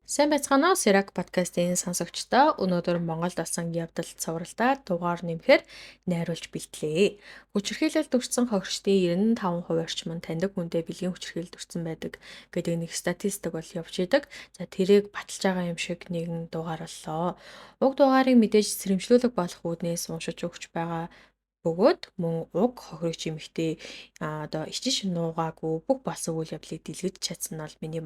Сайн байцгаана уу? Сэрак подкастын сонсогчдоо өнөөдөр Монголд болсон явдал цувралдаа дугаар нэмэхээр найруулж бэлтлээ. Хүчирхийлэлд өртсөн хохирчдын 95% орчим нь таньдаг хүнтэй бэлгийн хүчирхийлэлд өртсөн байдаг гэдэг нэг статистик бол явж идэг. За тэрийг баталж байгаа юм шиг нэгэн дугаар боллоо. Уг дугаарыг мэдээж сэрэмжлүүлэг болох үүднээс уншиж өгч байгаа бөгөөд мөн уг хохирогч эмэгтэй одоо ичиж нуугаагүй бүх болсон үйл явдлыг дэлгэж чадсан нь бол миний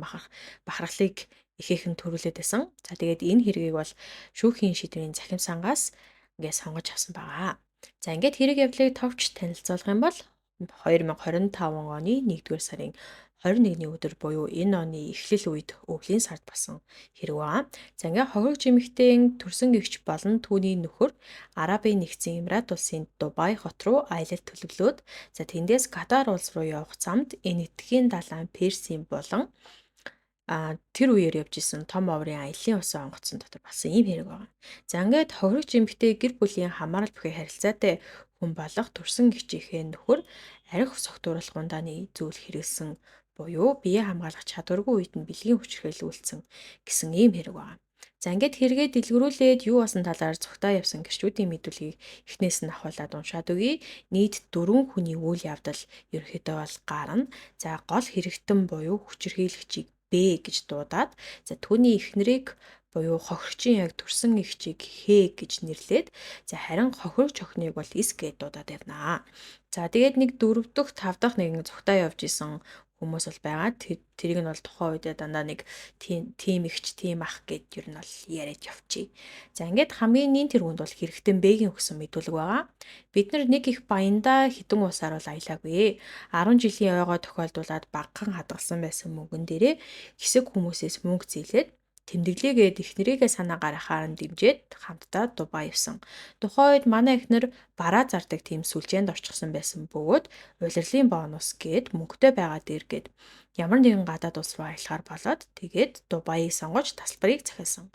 бахархлыг ихээхэн төрүүлээд байсан. За тэгээд энэ хэргийг бол шүүхийн шийдвэрийн захим сангаас ингээд сонгож авсан байгаа. За ингээд хэрэг явдлыг товч танилцуулах юм бол 2025 оны 1-р сарын 21-ний өдөр буюу энэ оны эхлэл үед өвлийн сард болсон хэрэг ба. За ингээд хохирогч эмэгтэйн төрсөн эгч болон түүний нөхөр Арабын нэгдсэн Эмират улсын Дубай хот руу аялал төлөвлөөд за тэндээс Катар улс руу явах замд Энэтхэгийн далайн Персийн болон тэр үеэр явж исэн том оврын аяллаа усан онгоцон дотор болсон ийм хэрэг байгаа. За ингээд хохирогч эмэгтэй гэр бүлийн хамаарал бүхий харилцаатай хүн болох төрсөн эгчийнхээ нөхөр арх согтууруулах ундааны зүйл хэрэглэсэн буюу бие хамгаалах чадваргүй үед нь бэлгийн хүчирхийлэл үйлдсэн гэсэн ийм хэрэг байгаа. За ингээд хэрэгээ дэлгэрүүлээд юу болсон талаар цугтаа явсан гэрчүүдийн мэдүүлгийг эхнээс нь ахуулаад уншаад өгье. Нийт 4 хүний үйл явдал ерөнхийдөө бол гарна. За гол хэрэгтэн буюу хүчирхийлэгчийг Б гэж дуудаад за түүний эхнэрийг буюу хохирогчийн яг төрсөн эгчийг Х гэж нэрлээд за харин хохирогч охиныг бол С гэж дуудаад явнаа. За тэгээд нэг 4 дахь 5 дахь нэгэн цугтаа явж исэн хүмүүс бол байгаа. Тэрийг нь бол тухайн үедээ дандаа нэг тийм эгч, тийм ах гэд ер нь бол яриад явчих. За ингээд хамгийн нин тэргуунд бол хэрэгтэн Б-гийн өгсөн мэдүүлэг байгаа. Бид нар нэг их баяндаа хідэн усаар бол аялаагүй. 10 жилийн ойгоо тохиолдуулаад багахан хадгалсан байсан мөнгөн дээрээ хэсэг хүмүүсээс мөнгө зээлээд тэмдэглээгээд эхнэрийгээ санаа гаргахаар нь дэмжиж хамтдаа Дубай явсан. Тухайн үед манай эхнэр бараа зардаг тийм сүлжээнд орчихсон байсан бөгөөд улирлын бонус гээд мөнгөтэй байгаа дээр гээд ямар нэгэн гадаад улс руу аялахаар болоод тэгээд Дубайыг сонгож тасалбарыг захиалсан.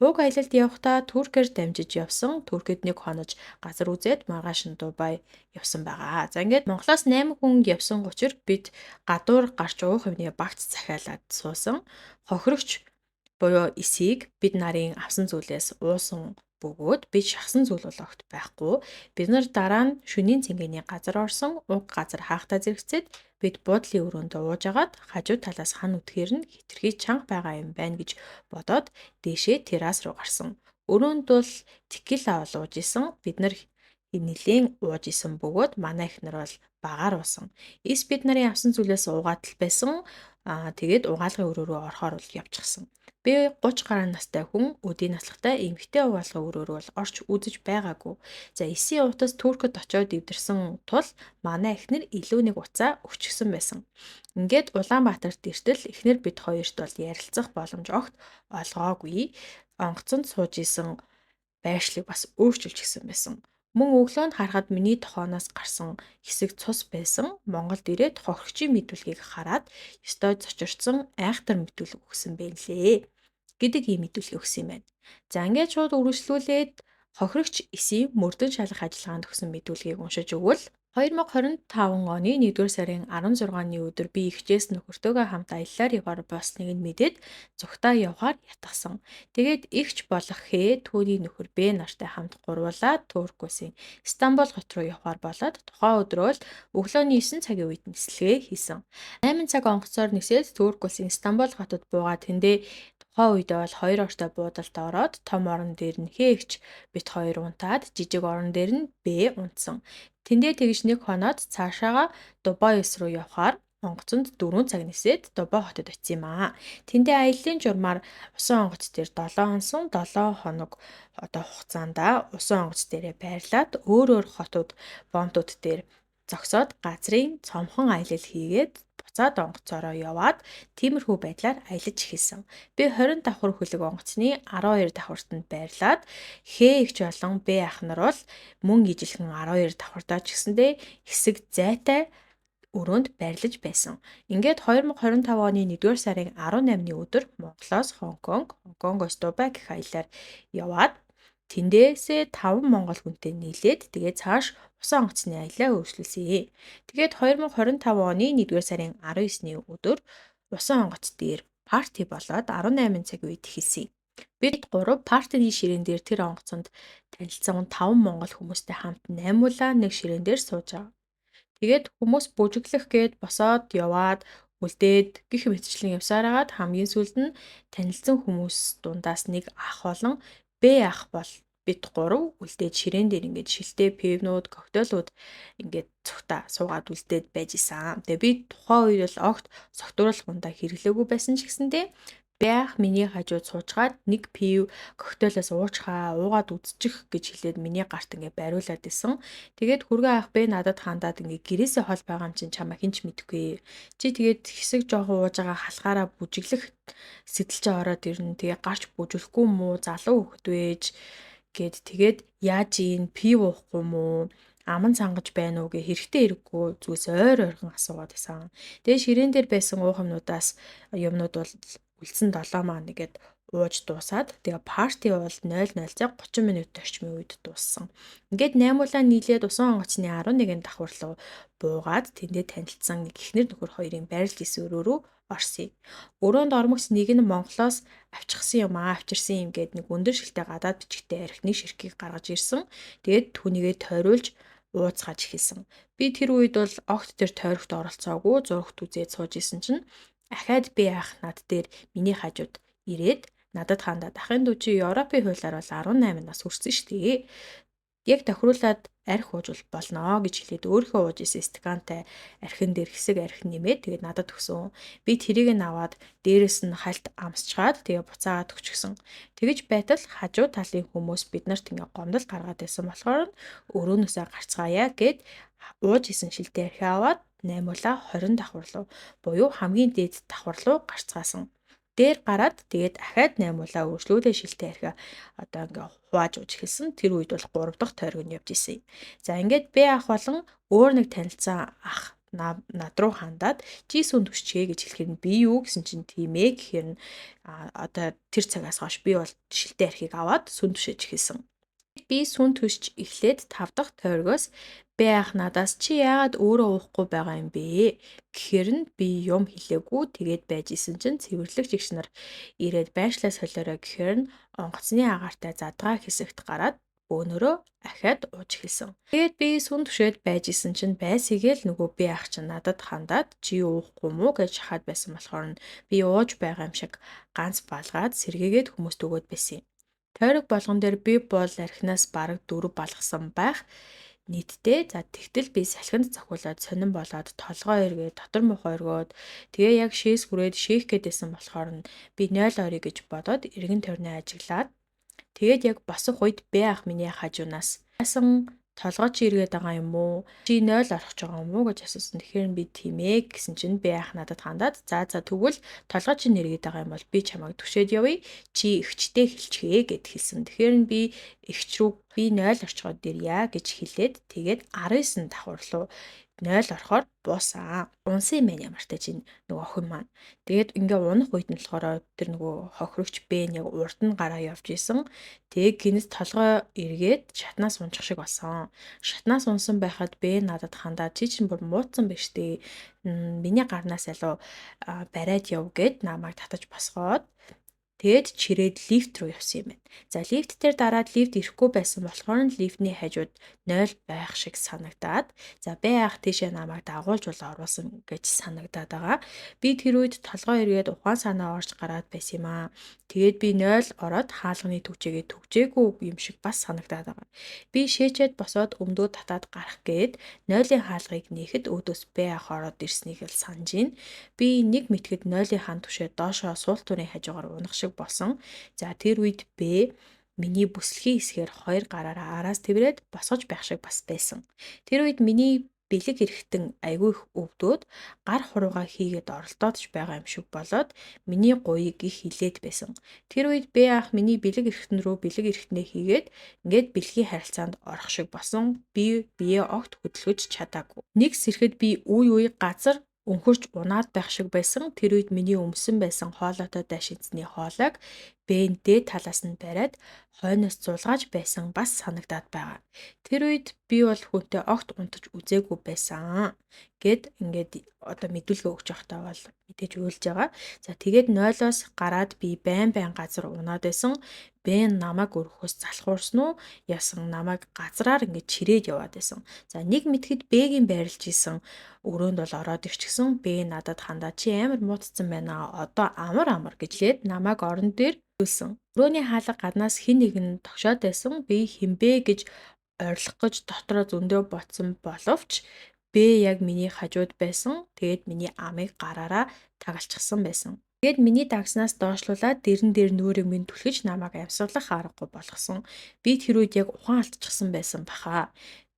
Уг аялалд явахдаа Туркээр дамжиж явсан. Туркэд нэг хонож газар үзээд маргааш нь Дубай явсан байгаа. За ингээд Монголоос 8 хүн явсан учир бид гадуур гарч уух юмны багц захиалаад суусан. Хохирогч буюу эсийг бид нарын авсан зүйлээс уусан бөгөөд бид шахсан зүйл бол огт байхгүй. Бид нар дараа нь шөнийн цэнгэний газар орсон, уг газар хаахтаа зэрэгцээд бид буудлын өрөөнд ууж агаад хажуу талаас хан үтгэхэр нь хэтэрхий чанга байгаа юм байна гэж бодоод дээшээ террас руу гарсан. Өрөөнд бол текила бол ууж исэн. Бид нар нэлээн ууж исэн бөгөөд манай эхнэр бол багаар уусан. Эс бид нарын авсан зүйлээс уугаад л байсан. Тэгээд угаалгын өрөө рүү орохоор бол явчихсан. Би 30 гаруй настай хүн өдий наслахтай эмэгтэй угаалгын өрөө рүү бол орч үзэж байгаагүй. За эсийн утас Туркэд очиод эвдэрсэн тул манай эхнэр илүү нэг уцаа өгчихсөн байсан. Ингээд Улаанбаатарт иртэл эхнэр бид хоёрт бол ярилцах боломж огт олгоогүй. Онгоцонд сууж исэн байршлыг бас өөрчилчихсэн байсан. Мөн өглөөнд харахад миний тохооноос гарсан хэсэг цус байсан. Монголд ирээд хохирогчийн мэдүүлгийг хараад ёстой зочирцсон айхтар мэдүүлэг өгсөн байх лээ гэдэг ийм мэдүүлэг өгсөн юм байна. За ингээд шууд үргэлжлүүлээд хохирогч эсийн мөрдөн шалах ажиллагаанд өгсөн мэдүүлгийг уншиж өгвөл 2025 оны 1-р сарын 16-ны өдөр би эгчээс нөхөртөөгөө хамт аяллаар яваар болсныг нь мэдээд цугтаа явахаар ятгсан. Тэгээд эгч болох Хэ түүний нөхөр Б нартай хамт гурвуулаа Турк улсын Стамбул хот руу явахаар болоод тухайн өдрөө л өглөөний 9 цагийн үед нислэгээ хийсэн. 8 цаг онгоцоор нисээд Турк улсын Стамбул хотод буугаад тэндээ тухайн үедээ бол 2 ортой буудалд ороод том орон дээр нь Хэ эгч бит хоёр унтаад жижиг орон дээр нь Б унтсан. Тэндээ тэгж нэг хоноод цаашаага Дубай улс руу явахаар онгоцонд 4 цаг нисээд Дубай хотод очив юм аа. Тэндээ аяллаа журмаар усан онгоц дээр 7 хонсон 7 хоног одоо хугацаанд усан онгоц дээрээ байрлаад өөр өөр хотууд бомтууд дээр зогсоод газрын цомхон аялал хийгээд буцаад онгоцоороо яваад тиймэрхүү байдлаар аялаж эхэлсэн. Би 20 давхар хөлөг онгоцны 12 давхарт нь байрлаад Х эгч болон Б ах нар бол мөн ижилхэн 12 давхартаа ч гэсэндээ хэсэг зайтай өрөөнд байрлаж байсан. Ингээд 2025 оны 1-р сарын 18-ны өдөр Монголоос Хонконг, Хонконгоос Дубай гэх аяллаар яваад тэндээсээ 5 монгол хүнтэй нийлээд тэгээд цааш усан онгоцны аяллаа өөрчлөсөн. Тэгээд 2025 оны 1-р сарын 19-ны өдөр усан онгоц дээр Party болоод 18 цаг үед эхэлсэн. Бид гурав party-ны ширээн дээр тэр онгоцонд танилцсан 5 монгол хүмүүстэй хамт наймуулаа нэг ширээн дээр сууж байгаа. Тэгээд хүмүүс бүжиглэх гээд босоод яваад үлдээд гэх мэтчлэн явсаар хагаад хамгийн сүүлд нь танилцсан хүмүүс дундаас нэг ах болон Б ах бол бид гурав үлдээд ширээн дээр ингээд шилтэй пивнүүд, коктейлууд ингээд цухта суугаад үлдээд байж исэн. Тэгээ би тухайн үед бол огт согтууруулах ундаа хэрэглээгүй байсан ч гэсэндээ байх миний хажууд суучгаад нэг пив коктейлээс уучхаа уугаад үзчих гэж хэлээд миний гарт ингээ бариулаад исэн. Тэгээд хүргэн ах бэ надад хандаад ингээ гэрээсээ хол байгаа юм чинь чамаа хинч мэдэхгүй. Чи тэгээд хэсэг жоохон ууж байгаа халахаараа бүжиглэх сэтгэл чи ороод ирнэ. Тэгээ гарч бүжиглэхгүй мүү залуу хөхд вэж гэд тэгээд яаж ийн пив уухгүй мүү аман сангаж байна уу гэ хэрэгтэй хэрэггүй зүйлс ойр ойрхон асуугаад байсан. Тэгээ ширээн дээр байсан уух юмнуудаас юмнууд бол үлдсэн 7 маань нэгэд ууж дуусаад тэгээ party бол 00 цаг 30 минут орчмын үед дууссан. Ингээд наймуулаа нийлээд усан онгоцны 11 давхар руу буугаад тэндээ танилцсан нэг эхнэр нөхөр хоёрын байрлал исэн өрөө рүү орсон. Өрөөнд ормогч нэг нь Монголоос авчихсан юм аа, авчирсан юм гээд нэг өндөр шилтэй гадаад бичгтэй архины ширхгийг гаргаж ирсэн. Тэгээд түүнийгээ тойруулж ууцгааж эхэлсэн. Би тэр үед бол огт тэр тойрогт оролцоогүй зурагт үзээд сууж исэн чинь ахаад би ах над дээр миний хажууд ирээд надад хандаад ахын дүү чи Европын хуулиар бол 18 нас хүрсэн шүү дээ. Яг тохируулаад арх уужвал болноо гэж хэлээд өөрийнхөө ууж исэн стакантай архин дээр хэсэг арх нэмээд тэгээд надад өгсөн. Би тэрийг нь аваад дээрэс нь хальт амсчгаад тэгээ буцаагаад өгчихсөн. Тэгэж байтал хажуу талын хүмүүс бид нарт ингээ гомдол гаргаад байсан болохоор өрөөнөөсөө гарцгаая гэд ууж исэн шилтэй архи аваад наймуулаа 20 давхар руу буюу хамгийн дээд давхар руу гарцгаасан. Дээр гараад тэгээд ахаад наймуулаа өргөжлүүлээ шилтэй архиа одоо ингээ хувааж ууж эхэлсэн. Тэр үед бол 3 дахь тойрог нь явж исэн. За ингээд бэ ах болон өөр нэг танилцсан ах над руу хандаад чи сүн түшчихээ гэж хэлэхээр нь би юу гэсэн чинь тийм ээ гэхээр нь одоо тэр цагаас хойш би бол шилтэй архийг аваад сүн түшээж эхэлсэн. Би сүн түшж эхлээд 5 дахь тойргоос бэ ах надаас чи яагаад өөрөө уухгүй байгаа юм бэ гэхээр нь би юм хэлээгүй тэгээд байж исэн чинь цэвэрлэгч эгч нар ирээд байршлаа солиорой гэхээр нь онгоцны агаартай задгаа хэсэгт гараад бөөнөрөө ахиад ууж эхэлсэн. Тэгээд би сүн түшээд байж исэн чинь байсыгээл нөгөө би ах чинь надад хандаад чи уухгүй мүү гэж шахаад байсан болохоор нь би ууж байгаа юм шиг ганц балгаад сэргээгээд хүмүүст өгөөд байсан юм. Тойрог болгон дээр би бол архинаас бараг 4 балгасан байх нийтдээ. За тэгтэл би салхинд цохиулаад сонин болоод толгой эргээд дотор муухай өргөөд тэгээ яг шээс хүрээд шээх гээд байсан болохоор нь би 0 орё гэж бодоод эргэн тойрноо ажиглаад тэгээд яг босох үед бэ ах миний хажуунаас яасан толгой чи эргээд байгаа юм уу? Чи 0 орох гэж байгаа юм уу гэж асуусан. Тэгэхээр би тийм ээ гэсэн чинь би ах надад хандаад за тэгвэл толгой чи нэргээд байгаа юм бол би чамайг түшээд явъя. Чи эгчтэй хэлчихээ гэд хэлсэн. Тэгэхээр би эгч рүү би 0 орчгоод ирья гэж хэлээд тэгээд 19 давхар руу 0 орохоор буусан. Унсан юм байна ямартай чинь нөгөө охин маань. Тэгээд ингээ унах үед нь болохоор тэр нөгөө хохирогч Б нь яг урд нь гараа явж исэн. Тэгээд гинэс толгой эргээд шатнаас унчих шиг болсон. Шатнаас унсан байхад Б надад хандаад чи чинь бүр муудсан байж тээ. Миний гарнаас алуу бариад яв гэд намайг татаж босгоод тэгээд чирээд лифт рүү явсан юм байна. За лифт дээр дараад лифт ирэхгүй байсан болохоор нь лифтний хажууд 0 байх шиг санагдаад за бэ ах тийшээ намайг дагуулж бол оруулсан гэж санагдаад байгаа. Би тэр үед толгой эргээд ухаан санаа орж гараад байсан юм аа. Тэгээд би 0 ороод хаалганы түгжээгээ түгжээгүй юм шиг бас санагдаад байгаа. Би шээчээд босоод өмдөө татаад гарах гээд 0-ын хаалгыг нээхэд өөдөөс бэ ах ороод ирснийг л санаж байна. Би нэг мэтгэд 0-ын хан түшээ доошоо суултуурын хажуугаар унах шиг болсон. За тэр үед Б миний бүслэгийн хэсгээр хоёр гараараа араас тэврээд босгож байх шиг бас байсан. Тэр үед миний бэлэг эрэхтэн айгүй их өвдөөд гар хуруугаа хийгээд оролдоод ч байгаа юм шиг болоод миний гуйыг их хилээд байсан. Тэр үед Б ах миний бэлэг эрэхтэн рүү бэлэг эрэхтнээ хийгээд ингээд бэлгийн харилцаанд орох шиг болсон. Би бие огт хөдөлгөж чадаагүй. Нэг сэрэхэд би үе үе газар өнхөрч унаад байх шиг байсан. Тэр үед миний өмсөн байсан хоолойтой дайшинцны хоолойг Б Б нь дээд талаас нь бариад хойноос зулгааж байсан бас санагдаад байгаа. Тэр үед би бол хүнтэй огт унтаж үзээгүй байсан гэд ингээд одоо мэдүүлгээ өгч явахдаа бол мэдээж уйлж байгаа. За тэгээд 0-оос гараад би байн байн газар унаад байсан. Б нь намайг өргөхөөс залхуурсан уу? Ясан намайг газраар ингээд чирээд яваад байсан. За нэг мэтгэд Б-гийн байрлаж исэн өрөөнд бол ороод ирчихсэн. Б надад хандаа чи амар муудсан байна. Одоо амар амар гэж лээд намайг орон дээр үлсэн. Өрөөний хаалга гаднаас хэн нэгэн тогшоод байсан. Би хинбэ гэж орилох гэж дотроо зөндөө ботсон боловч Б яг миний хажууд байсан. Тэгээд миний амыг гараараа тагалчихсан байсан. Тэгээд миний дагснаас доошлуулаад дэрэн дээр нүрийг минь түлхэж намайг амьсгалах аргагүй болгосон. Би тэр үед яг ухаан алдчихсан байсан баха.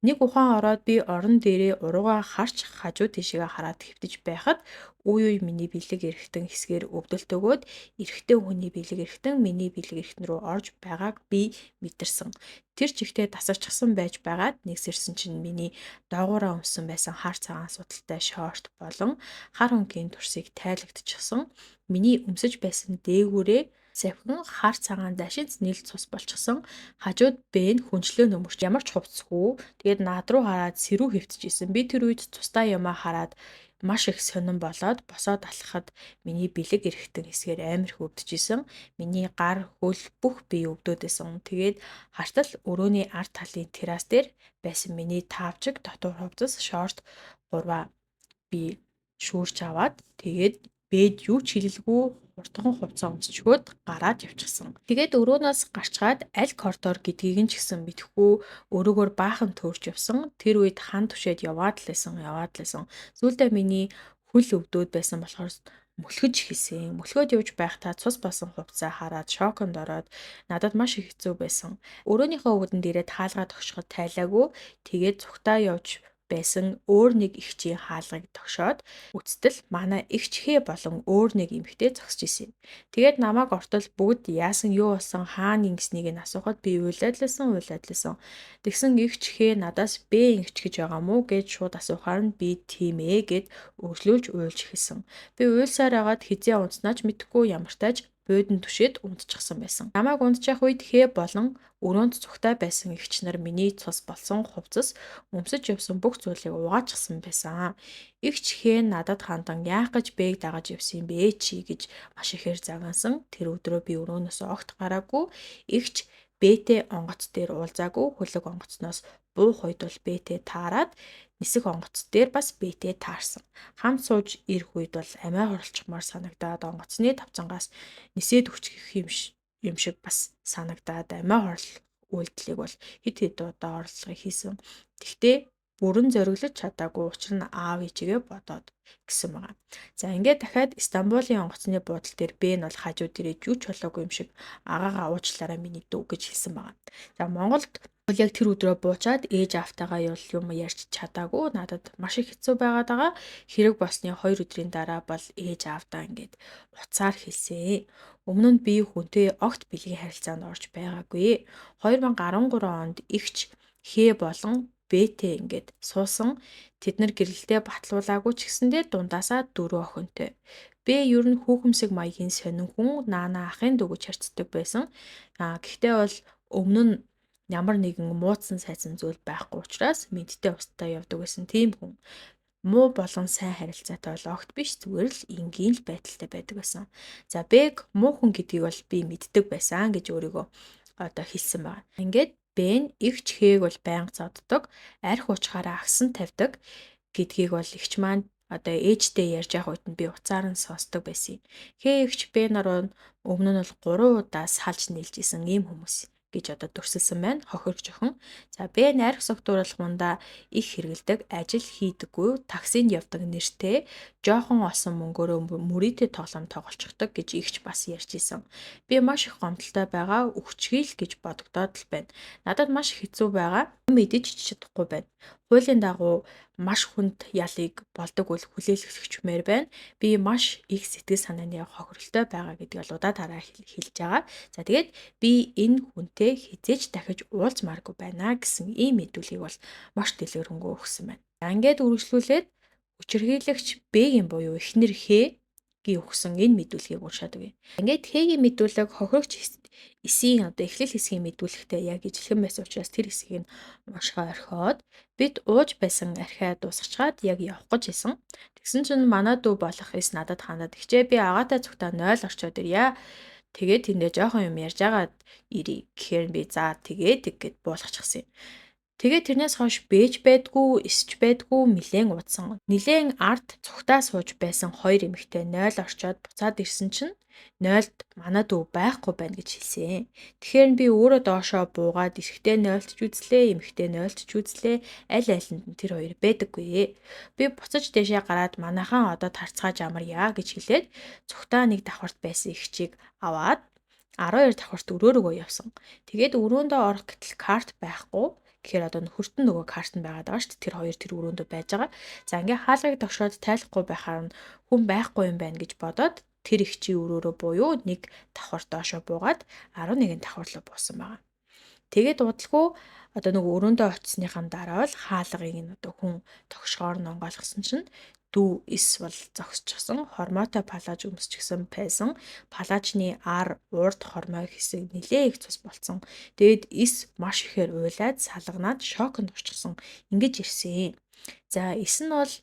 Нэг ухаан ороод би орон дээрээ уруугаа харч хажуу тийшээгээ хараад хэвтэж байхад үе үе миний бэлэг эргэтэн хэсгээр өвдөлт өгөөд эрэгтэй хүний бэлэг эргэтэн миний бэлэг эргэтэн рүү орж байгааг би мэдэрсэн. Тэр чигтээ тасарчихсан байж байгаад нэгсэрсэн чинь миний доогуураа өмсөн байсан хар цагаан судалтай шорт болон хар хөнгийн төрсийг тайлагдчихсан. Миний өмсөж байсан дээгүүрээ савхин хар цагаан дашинц нийл цус болчихсон. Хажууд Б нь хүнчлээ нөмөрч ямар ч хувцсгүй. Тэгээд над руу хараад сэрүү хэвтэж исэн. Би тэр үед цустай юмаа хараад маш их сонин болоод босоод алхахад миний бэлэг эргэтэн хэсгээр амар их өвдөж исэн. Миний гар, хөл бүх бие өвдөд исэн. Тэгээд хартал өрөөний ард талын террас дээр байсан миний таавчиг, дотуур хувцас, шорт гурваа би шүүрч аваад тэгээд Бэд юу ч хэлэлгүй хурдхан хувцас өмсчхөөд гараад явчихсан. Тэгээд өрөөнөөс гарчгаад аль коридор гэдгийг нь ч гэсэн мэдэхгүй өрөөгөр баахан төөрч явсан. Тэр үед хан түшээд яваад л байсан, яваад л байсан. Сүүлдээ миний хөл өвдөөд байсан болохоор мөлхөж эхэлсэн. Мөлхөөд явж байхдаа цус болсон хувцасаа хараад шоконд ороод надад маш их хэцүү байсан. Өрөөнийхөө өвдөнд ирээд хаалгаа тогшоход тайлаагүй. Тэгээд цугтаа явж байсан өөр нэг эгчийн хаалгыг тогшоод үцтэл манай эгч хээ болон өөр нэг эмэгтэй зогсож исэн. Тэгээд намайг ортол бүгд яасан юу болсон хаана ингэснийг нь асуухад би уйлаад лсэн уйлаад лсэн. Тэгсэн эгч хээ надаас Б ингэч гэж байгаа мó гэж шууд асуухаар нь би тийм ээ гэд өөрчлүүлж уйлж эхэлсэн. Би уйлсаар байгаад хизээ унтснаа ч мэдэхгүй ямартайж буудан түшээд унтчихсан байсан. Намайг унтчих үед хээ болон өрөөнд цугтай байсан эгч нар миний цус болсон хувцас өмсөж явсан бүх зүйлийг угаачихсан байсан. Эгч хээ надад хандан яах гэж бэг дагаж явсан юм бэ чи гэж маш ихээр загнасан. Тэр өдрөө би өрөөнөөс огт гараагүй. Эгч Б-тэй онгоц дээр уулзаагүй, хөлөг онгоцноос буух үед бол Б-тэй таарад нисэх онгоц дээр бас Б-тэй таарсан. Хамт сууж ирэх үед бол амиа хорлцмоор санагдаад онгоцны тавцангаас нисээд өчгөх юм шиг бас санагдаад амиа хорлох үйлдэлийг бол хэд хэд удаа орлогыг хийсэн. Тэгтээ бүрэн зориглож чадаагүй, учир нь аав ээжигээ бодоод гэсэн байгаа. За ингээд дахиад Стамбулын онгоцны буудлын дээр Б нь бол хажууд ирээд юу ч болоогүй юм шиг агаагаа уучлаарай миний дүү гэж хэлсэн байгаа. За Монголд бол яг тэр өдрөө буучаад ээж аавтайгаа юм ярьж чадаагүй, надад маш их хэцүү байгаад байгаа. Хэрэг болсны 2 өдрийн дараа бол ээж аавдаа ингээд утсаар хэлсэн. Өмнө нь би хүнтэй огт бэлгийн харилцаанд орж байгаагүй. 2013 онд эгч хээ болон Б-тэй ингээд суусан. Тэд нар гэрэлтэй батлуулаагүй ч гэсэндээ дундаасаа 4 охинтой. Б ер нь хүүхэмсэг маягийн сонин хүн, наана ахын дүү гэж харьцдаг байсан. Гэхдээ бол өмнө нь ямар нэгэн муудсан сайсан зүйл байхгүй учраас мэдтэй устдаа явдаг байсан тийм хүн. Муу болон сайн харилцаатай бол огт биш, зүгээр л энгийн л байдалтай байдаг байсан. За Б-г муу хүн гэдгийг бол би мэддэг байсан гэж өөрийгөө одоо хэлсэн байна. Ингээд Б нь эгч хээг бол байнга зоддог, арх уучхаараа агсан тавьдаг гэдгийг бол эгч маань одоо ээжтэй ярьж явах үед нь би утсаар нь сонсдог байсан юм. Хээ эгч Б нар өмнө нь бол 3 удаа салж нийлж исэн ийм хүмүүс гэж одоо дүрсэлсэн байна. Хохирогч охин. За Б нь арх согтууруулах мундаа их хэрэгэлдэг, ажил хийдэггүй, таксинд явдаг нэртэй, жоохон олсон мөнгөөрөө мөрийтэй тоглоом тоглолцдог гэж игч бас ярьж исэн. Би маш их гомдолтой байгаа, үхчихье л гэж бодогдоод л байна. Надад маш их хэцүү байгаа. Юм идэж ч чадахгүй байна. Хуулийн дагуу маш хүнд ялыг болдог үл хүлээлгэгчмээр байна. Би маш их сэтгэл санааны хохиролтой байгаа гэдгийг бол удаа дараа хэлж байгаа. За тэгээд би энэ хүнтэй хэзээ ч дахиж уулзмааргүй байна гэсэн ийм мэдүүлгийг бол маш дэлгэрэнгүй өгсөн байна. За ингээд үргэлжлүүлээд хүчирхийлэгч Б-ийн буюу эхнэр хээ өгсөн энэ мэдүүлгийг уншаад өгье. Ингээд Х-ийн мэдүүлэг хохирогч эсийн одоо эхлэл хэсгийн мэдүүлэгтэй яг ижилхэн байсан учраас тэр хэсгийг нь уншихаа орхиод бид ууж байсан архиа дуусгачаад яг явах гэж исэн. Тэгсэн чинь манай дүү болох эс надад хандаад ихчээ би агаатай цугтаа 0 орчоод ирье. Тэгээд тэндээ жоохон юм ярьж агаад ирье гэхээр би за тэгээд тэг гэд буулгачихсан юм. Тэгээд тэрнээс хойш бэж байдгүй, эсч байдгүй нилээн удсан. Нилээн ард цугтаа сууж байсан хоёр эмэгтэй 0 орчоод буцаад ирсэн чинь 0-д манай дүү байхгүй байна гэж хэлсэн. Тэгэхээр би өөрөө доошоо буугаад эрэгтэй 0-д ч үзлээ, эмэгтэй 0-д ч үзлээ. Аль алинд нь тэр хоёр байдаггүй. Би буцаж дээшээ гараад манайхан одоо тарцгааж амарья гэж хэлээд цугтаа нэг давхарт байсан эгчийг аваад 12 давхарт өрөөрөгөө явсан. Тэгээд өрөөндөө орох гэтэл карт байхгүй. Тэгэхээр одоо нөхөрт нь нөгөө карт нь байгаад байгаа шүү дээ. Тэр хоёр тэр өрөөндөө байж байгаа. За ингээ хаалгыг тогшоод тайлахгүй байхаар нь хүн байхгүй юм байна гэж бодоод тэр эгчийн өрөөрөө буюу нэг давхар доошоо буугаад 11 давхар руу буусан байгаа. Тэгээд удалгүй одоо нөгөө өрөөндөө очисныхаа дараа бол хаалгыг нь одоо хүн тогшгоор нь онгойлгосон чинь дүү эс бол зогсчихсон, хормойтой палаж өмсчихсэн байсан. Палаажны ар урд хормой хэсэг нилээ их цус болцсон. Тэгээд эс маш ихээр уйлаад салганаад шоконд орчихсон. Ингэж ирсэн. За эс нь бол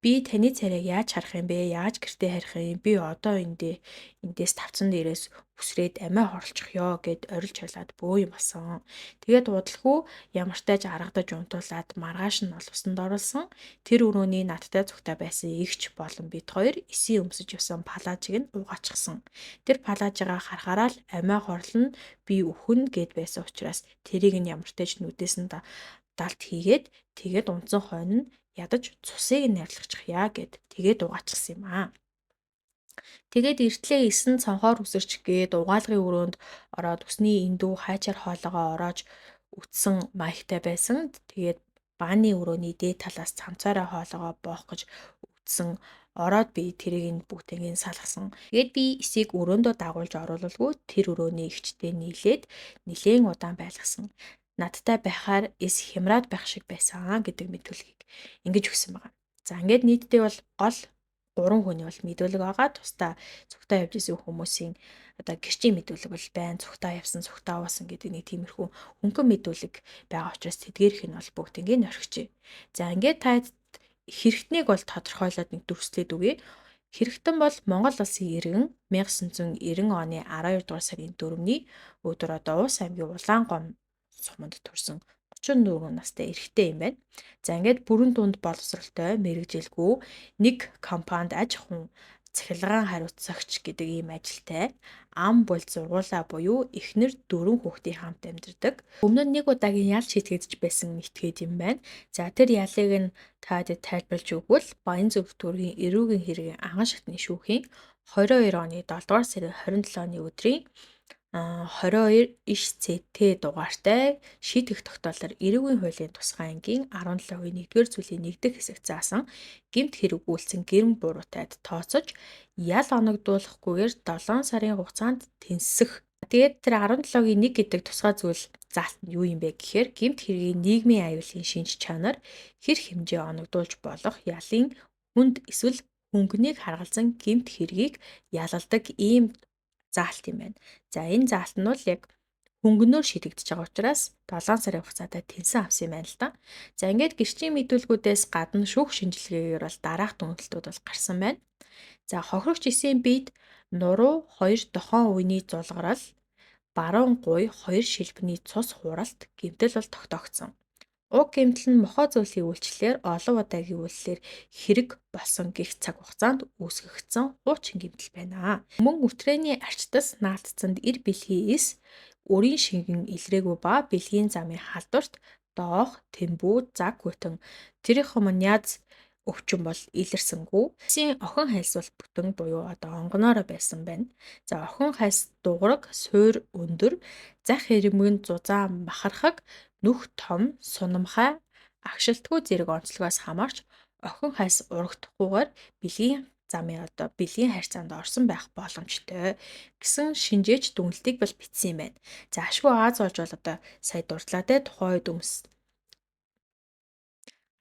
би таны царайг яаж харах юм бэ? Яаж гэртээ харих юм? Би одоо эндээс тавцан дээрээс үсрээд амиа хорлчих ёо гэд орилж хойлоод бөө юм болсон. Тэгээд удалгүй ямартай ч аргадаж унтуулад маргааш нь бол усанд оруулсан. Тэр өрөөний надтай цугтаа байсан эгч болон бид хоёр эсийн өмсөж явсан палажийг нь угаачихсан. Тэр палажигаа харахаараа л амиа хорлно, би үхэн гэд байсан учраас тэрийг нь ямартай ч нүдээс нь далд хийгээд тэгээд унтсан хойно нь ядаж цусыг нь найрлагчих яа гэд тэгээд угаачихсан юм аа. Тэгээд эртлээ эсэн цонхоор үсэрч гээд угаалгын өрөөнд ороод үсний эндүү хайчаар хоолоогоо ороож үтсэн маягтай байсан. Тэгээд бааны өрөөний дээд талаас цамцаараа хоолоогоо боох гэж үтсэн. Ороод би тэрийг нь бүгднийг салгасан. Тэгээд би эсийг өрөөндөө дагуулж оруулалгүй тэр өрөөний эгчтэй нийлээд нилээн удаан байлгасан. Надтай байхаар эс хямраад байх шиг байсан гэдэг мэдүүлгийг ингэж өгсөн байгаа. За ингээд нийтдээ бол гол 3 хүний бол мэдүүлэг байгаа. Тусдаа цугтаа явж исэн хүмүүсийн одоо гэрчийн мэдүүлэг бол байна. Цугтаа явсан, цугтаа уусан гэдэг нэг тиймэрхүү хөнгөн мэдүүлэг байгаа учраас тэдгээрх нь бол бүгднийг нөрхөж. За ингээд та хэрэгтнийг бол тодорхойлоод нэг дүрслээд өгье. Хэрэгтэн бол Монгол улсын иргэн 1990 оны 12 дугаар сарын 4-ний өдөр одоо Уус аймгийн Улаангом суманд төрсэн 34 настай эрэгтэй юм байна. За ингээд бүрэн дунд боловсролтой, мэргэжилгүй нэг компанид аж ахуйн цахилгаан хариуцагч гэдэг ийм ажилтай, ам бол зургуулаа буюу эхнэр 4 хүүхдийн хамт амьдардаг. Өмнө нь нэг удаагийн ял шийтгэж байсан этгээд юм байна. За тэр ялыг нь та тайлбарлаж өгвөл Баянзүв дүүргийн эрүүгийн хэргийн анхан шатны шүүхийн 22 оны 7 дугаар сарын 27-ны өдрийн 22 иш ЦТ дугаартай шийтгэх тогтоолоор эрүүгийн хуулийн тусгай ангийн 17-ийн 1-р зүйлийн 1-р хэсэгт заасан гэмт хэрэг үйлдсэн гэрэм буруутайд тооцож ял оногдуулахгүйгээр 7 сарын хугацаанд тэнсэх. Тэгээд тэр 17-гийн 1 гэдэг тусгай зүйл заалт нь юу юм бэ гэхээр гэмт хэргийн нийгмийн аюулын шинж чанар хэр хэмжээ оногдуулж болох ялын хүнд эсвэл хөнгөнийг харгалзан гэмт хэргийг ялалдаг ийм заалт юм байна. За энэ заалт нь бол яг хөнгөнөөр шийдэгдэж байгаа учраас 7 сарын хугацаатай тэнсэн авсан юм байна л да. За ингээд гэрчийн мэдүүлгүүдээс гадна шүүх шинжилгээгээр бол дараах дүгнэлтүүд бол гарсан байна. За хохирогч эсийн биед нуруу 2 дохон үений зулгарал, баруун гуй 2 шилбэний цус хууралт гэмтэл бол тогтоогдсон. Уг гэмтэл нь мохоо зүйлийн үйлчлэлээр олон удаагийн үйлчлэлээр хэрэг болсон гих цаг хугацаанд үүсгэгдсэн хуучин гэмтэл байна. Мөн үтрээний арчтас наалтцанд эр бэлгийн эс өрийн шингэн илрээгүй ба бэлгийн замын халдварт доох, тэмбүү, заг хүтэн тэрийнх өмнө яз өвчин бол илэрсэнгүй. Эсийн охин хальс бол бүтэн буюу одоо онгоноороо байсан байна. За охин хальс дуграг, суур өндөр, зах хэрэмгэн зузаан махархаг, нүх том, сунамхай, агшилтгүй зэрэг онцлогоос хамаарч охин хальс урагдахгүйгээр бэлгийн замын одоо бэлгийн харьцаанд орсон байх боломжтой гэсэн шинжээч дүгнэлтийг бол бичсэн юм байна. За ашгүй Аз болж бол одоо сая дурдлаа те тухайн үед өмс.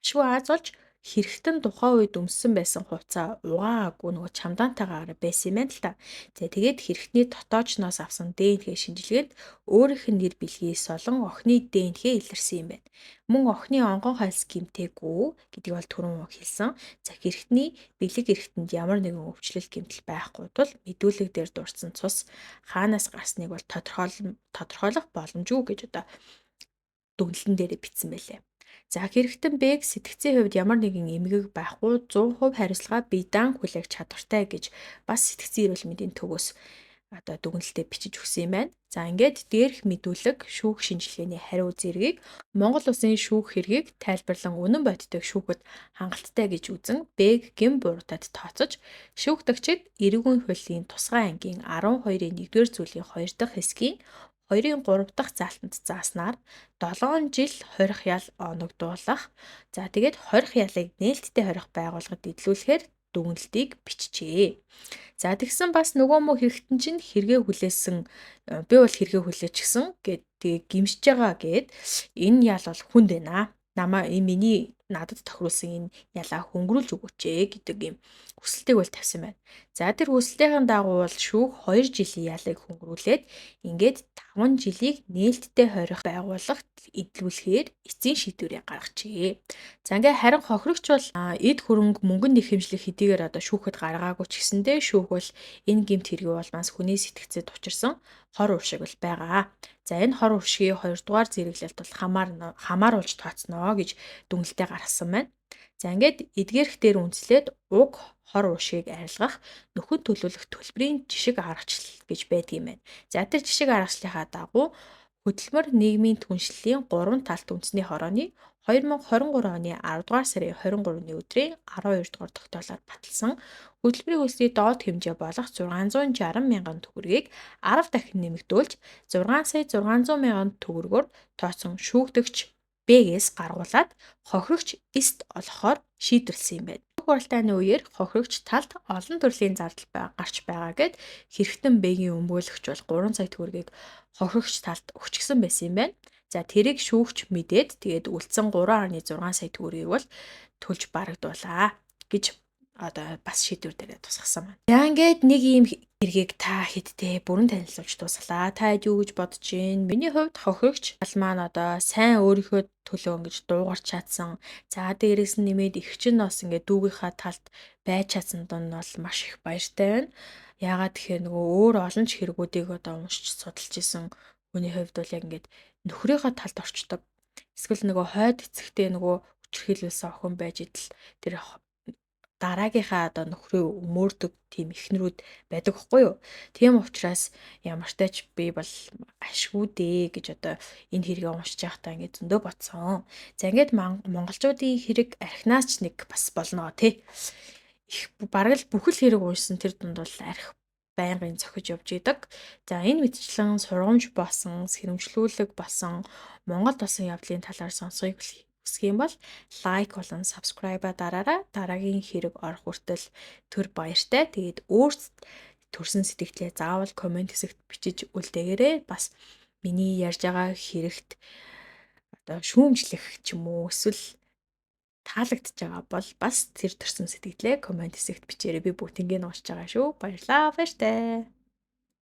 Ашгүй Аз болж Хэрэгтэн тухайн үед өмссөн байсан хувцаа угаагүй нөгөө чамдаантайгаар байсан юм байна л та. За тэгээд хэрэгтний дотоочноос авсан ДНХ шинжилгээнд өөрийнх нь нэр бэлгээс олон охины ДНХ илэрсэн юм байна. Мөн охины онгон хайлс гэмтээгүй гэдгийг бол түрүүн хэлсэн. За хэрэгтний бэлэг эрхтэнд ямар нэгэн өвчлөл гэмтэл байхгүй тул мэдүүлэг дээр дурдсан цус хаанаас гарсныг бол тодорхойлох боломжгүй гэж одоо дүгнэлтэн дээрээ бичсэн байлээ. За хэрэгтэн Б сэтгцийн хувьд ямар нэгэн эмгэг байхгүй 100% хариуцлага бие даан хүлээх чадвартай гэж бас сэтгцийн эрүүл мэндийн төвөөс одоо дүгнэлтээ бичиж өгсөн юм байна. За ингээд дээрх мэдүүлэг шүүх шинжилгээний хариу зэргийг Монгол Улсын шүүх хэргийг тайлбарлан үнэн бодитыг шүүхэд хангалттай гэж үзэн Б гэм буруутад тооцож шүүгдэгчид эрүүгийн хуулийн тусгай ангийн 12-ийн 1-р зүйлийн 2 дахь хэсгийн 2-ын 3 дахь заалтанд зааснаар 7 жил хорих ял оногдуулах. За тэгээд хорих ялыг нээлттэй хорих байгууллагад эдлүүлэхээр дүгнэлтийг бичжээ. За тэгсэн бас нөгөө мө хэрэгтэн чинь хэрэгээ хүлээсэн, би бол хэрэгээ хүлээчихсэн гэд тэгээ гимшиж байгаа гэд энэ ял бол хүнд байна. Намаа энэ миний надад тохируулсан энэ ялаа хөнгөрүүлж өгөөч ээ гэдэг юм хүсэлтийг бол тавьсан байна. За тэр хүсэлтийн дагуу бол шүүх 2 жилийн ялыг хөнгөрүүлээд ингээд 5 жилийг нээлттэй хорих байгууллагт эдлүүлэхээр эцсийн шийдвэрийг гаргажээ. За ингээд харин хохирогч бол эд хөрөнгө мөнгөн нэхэмжлэх хэдийгээр одоо шүүхэд гаргаагүй ч гэсэндээ шүүх бол энэ гэмт хэргийн улмаас хүний сэтгцэд учирсан хор уушиг бол байгаа. За энэ хор уушгийн 2 дугаар зэрэглэлт бол хамааруулж тооцноо гэж дүгнэлтээ гаргасан байна. За ингээд эдгээрх дээр үндэслээд уг хор уушгийг арилгах нөхөн төлөвлөх төлбөрийн жишг аргачлал гэж байдаг юм байна. За тэр жишг аргачлалынхаа дагуу хөдөлмөр нийгмийн түншлэлийн 3 талт үндэсний хорооны 2023 оны 10 дугаар сарын 23-ны өдрийн 12 дугаар тогтоолоор баталсан хөдөлмөрийн хөлсний доод хэмжээ болох 660 мянган төгрөгийг 10 дахин нэмэгдүүлж 6 сая 600 мянган төгрөгөөр тооцсон шүүгдэгч Б-гээс гаргуулад хохирогч эст олохоор шийдвэрлэсэн юм байна. Хуралдааны үеэр хохирогч талд олон төрлийн зардал гарч байгаа гэд хэрэгтэн Б-гийн өмгөөлөгч бол 3 сая төгрөгийг хохирогч талд өгчихсөн байсан юм байна. За тэрийг шүүгч мэдээд тэгээд үлдсэн 3.6 сая төгрөгийг бол төлж барагдуулаа гэж одоо бас шийдвэр дээрээ тусгасан байна. За ингээд нэг ийм хэргийг та хэдтэй бүрэн танилцуулж дуусгалаа. Та хэд юу гэж бодож байна? Миний хувьд хохирогч тал маань одоо сайн өөрийнхөө төлөө ингэж дуугарч чадсан. За дээрээс нь нэмээд их чинь бас ингээд дүүгийнхаа талд байж чадсан дун бол маш их баяртай байна. Яагаад тэгэхээр нөгөө өөр олон ч хэрэгүүдийг одоо уншиж судалж исэн хүний хувьд бол яг ингээд нөхрийнхөө талд орчдөг. Эсвэл нөгөө хойд эцэгтэй нөгөө хүчирхийлүүлсэн охин байж идэл тэр дараагийнхаа одоо нөхрөө өмөрдөг тийм эхнэрүүд байдаг хгүй юу. Тийм учраас ямартай ч би бол ашгүй дээ гэж одоо энэ хэргийг уншиж байхдаа ингээд зөндөө бодсон. За ингээд монголчуудын хэрэг архинаас ч нэг бас болно тий. Их бараг л бүхэл хэрэг уншсан тэр дунд бол арх байнгын зохиж явж идэг. За энэ мэтчлэн сургамж болсон, сэрэмжлүүлэг болсон Монголд болсон явдлын талаар сонсохыг хүсэх юм бол лайк болон subscribe-а дараарай. Дараагийн хэрэг орох хүртэл төр баяртай. Тэгээд өөрт төрсэн сэтгэлээ заавал комент хэсэгт бичиж үлдээгээрэй. Бас миний ярьж байгаа хэрэгт одоо шүүмжлэх ч юм уу эсвэл таалагдж байгаа бол бас тэр төрсэн сэтгэлээ комент хэсэгт бичээрэй. Би бүгднийг уншиж байгаа шүү. Баярлалаа. Баяртай.